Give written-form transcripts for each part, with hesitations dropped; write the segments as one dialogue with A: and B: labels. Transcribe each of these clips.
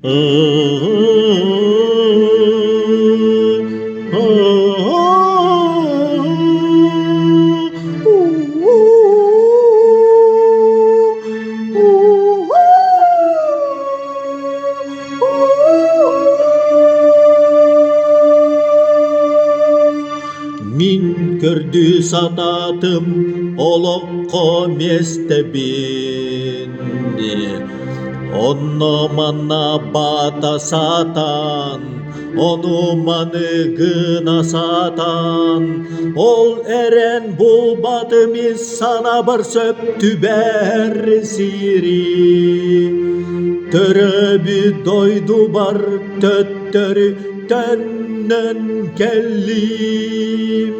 A: Мин көрдүү сатаатым олоххо миэстэбин Онно-манна баата сатаан, ону-маны гына сатаан, ол эрэн булбатым ис санаабар сөп түбэһэр сири. Төрөөбүт дойдубар төттөрү төннөн кэллим.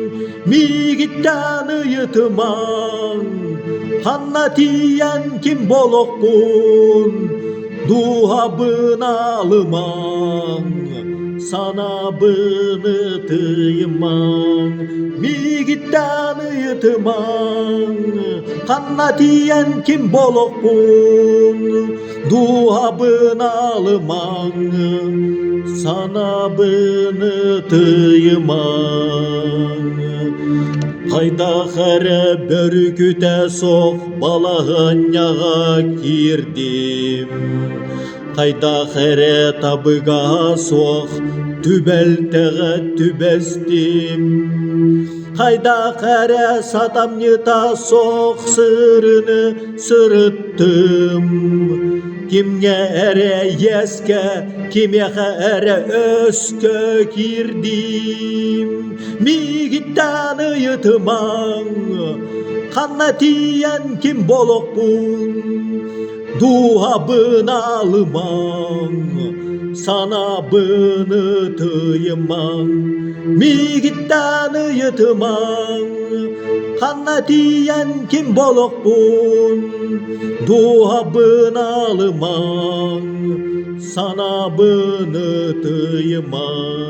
A: Миигиттэн ыйытымаҥ, ханна тиийэн ким болохпун, дууһабын алымаҥ, санаабын ытыйымаҥ. Миигиттэн ыйытымаҥ, ханна тиийэн ким болохпун, дууһабын алымаҥ, санаабын ытыйымаҥ. Хайдах эрэ бөрүкүтэ суох балаһыанньаҕа киирдим. Хайдах эрэ табыгаһа суох түбэлтэҕэ түбэстим. Хайдах эрэ сатамньыта суох сырыны сырыттым. Кимҥэ эрэ иэскэ, кимиэхэ эрэ өскө киирдим. Миигиттэн ыйытымаҥ, ханна тиийэн ким болохпун, дууһабын алымаҥ, санаабын ытыйымаҥ. Миигиттэн ыйытымаҥ, ханна тиийэн ким болохпун, дууһабын алымаҥ, санаабын ытыйымаҥ.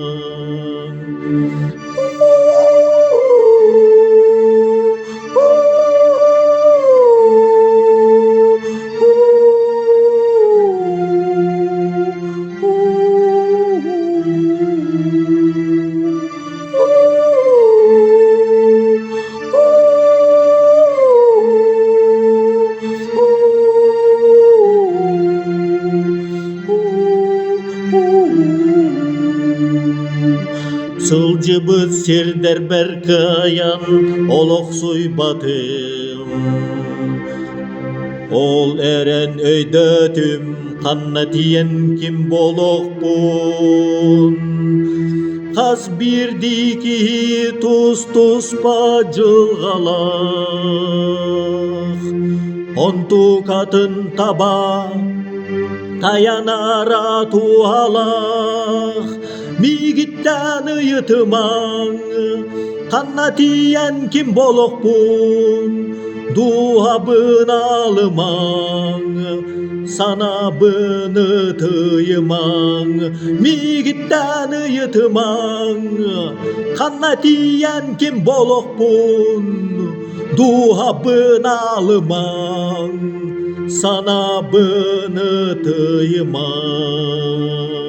A: Сылдьыбыт сирдэрбэр кыайан олохсуйбатым. Ол эрэн өйдөөтүм, ханна тиийэн ким буолуохпун. Хас биирдии киһи тус-туспа дьылҕалаах. Онтукатын таба тайанара туһалаах. Миигиттэн ыйытымаҥ, ханна тиийэн ким болохпун, дууһабын алымаҥ, санаабын ытыйымаҥ. Миигиттэн ыйытымаҥ, ханна тиийэн ким болохпун, дууһабын алымаҥ, санаабын ытыйымаҥ.